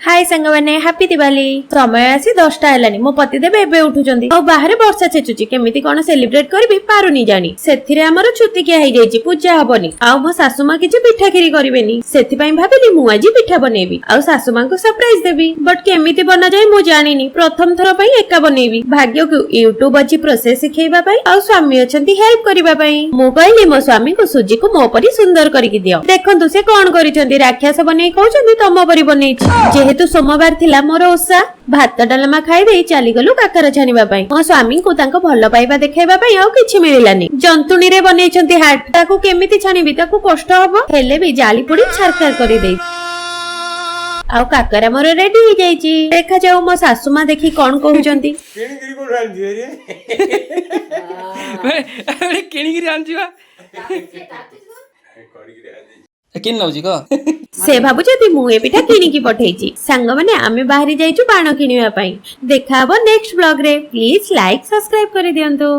High ସାଙ୍ଗମାନେ, happy Diwali. ସମୟ ଆସି 10ଟା ହେଲାଣି। ମୋ ପତିଦେବ ଏବେ ଉଠୁଛନ୍ତି ଆଉ ବାହାରେ ବର୍ଷା ଛେଚୁଛି। କେମିତି କଣ ସେଲିବ୍ରେଟ କରିବି ପାରୁନି ଜାଣି। ସେଥିରେ ଆମର ଛୁତିକିଆ ହେଇଯାଇଛି, ପୂଜା ହବନି ଆଉ ମୋ ଶାଶୁ ମା କିଛି ପିଠା ଖିରି କରିବେନି। ସେଥିପାଇଁ ଭାବିଲି ମୁଁ ଆଜି ପିଠା ବନେଇବି ଆଉ ଶାଶୁ ମାଙ୍କୁ ସରପ୍ରାଇଜ ଦେବି। ବଟ୍ କେମିତି ବନାଯାଏ ମୁଁ ଜାଣିନି। ପ୍ରଥମ ଥର ପାଇଁ ଏକା ବନେଇବି। ଭାଗ୍ୟକୁ ୟୁଟ୍ୟୁବ ଅଛି ପ୍ରୋସେସ ଶିଖେଇବା ପାଇଁ ଆଉ ସ୍ୱାମୀ ଅଛନ୍ତି ହେଲ୍ପ କରିବା ପାଇଁ। ମୁଁ କହିଲି ମୋ ସ୍ୱାମୀଙ୍କୁ, ସୁଜିକୁ ମୋ ପରି ସୁନ୍ଦର କରିକି ଦିଅ। ଦେଖନ୍ତୁ ସେ କଣ କରିଛନ୍ତି। ରାକ୍ଷସ ବନେଇ କହୁଛନ୍ତି ତମ ପରି ବନେଇଛି। ଯେହେତୁ ସୋମବାର ଥିଲା ମୋର ଓଷା, ଭାତ ଡାଲମା ଖାଇଦେଇ ଚାଲିଗଲୁ କାକରା ଛାଣିବା ପାଇଁ। ମୋ ସ୍ୱାମୀଙ୍କୁ ତାଙ୍କ ଭଲ ପାଇବା ଦେଖାଇବା ପାଇଁ ଆଉ କିଛି ମିଳିଲାନି। ଜନ୍ତୁଣୀରେ ବନେଇଛନ୍ତି ହାର୍ଟ। ତାକୁ କେମିତି ଛାଣିବି? ତାକୁ କଷ୍ଟ ହବ। ହେଲେ ବି ଜାଳି ପୋଡି ଛାରଖାର କରିଦେଇ ଆଉ କାକରା ମୋର ରେଡି ହେଇଯାଇଛି। ଦେଖାଯାଉ ମୋ ଶାଶୁ ମା ଦେଖି କଣ କହୁଛନ୍ତି। କିଣିକିରି କୋଉଠୁ ଆଣିଛି ରେ? କିଣିକିରି ଆଣିଛି ବା। କରିକିରି ଆଣିଛି। କେମିତି ଲାଗୁଛି କହ। ସେ ଭାବୁଛନ୍ତି ମୁଁ ଏ ପିଠା କିଣିକି ପଠେଇଛି। ସାଙ୍ଗମାନେ, ଆମେ ବାହାରି ଯାଇଛୁ ବାଣ କିଣିବା ପାଇଁ। ଦେଖା ହବ ନେକ୍ସଟ ବ୍ଲଗ ରେ। ପ୍ଲିଜ ଲାଇକ୍, ସବସ୍କ୍ରାଇବ କରିଦିଅନ୍ତୁ।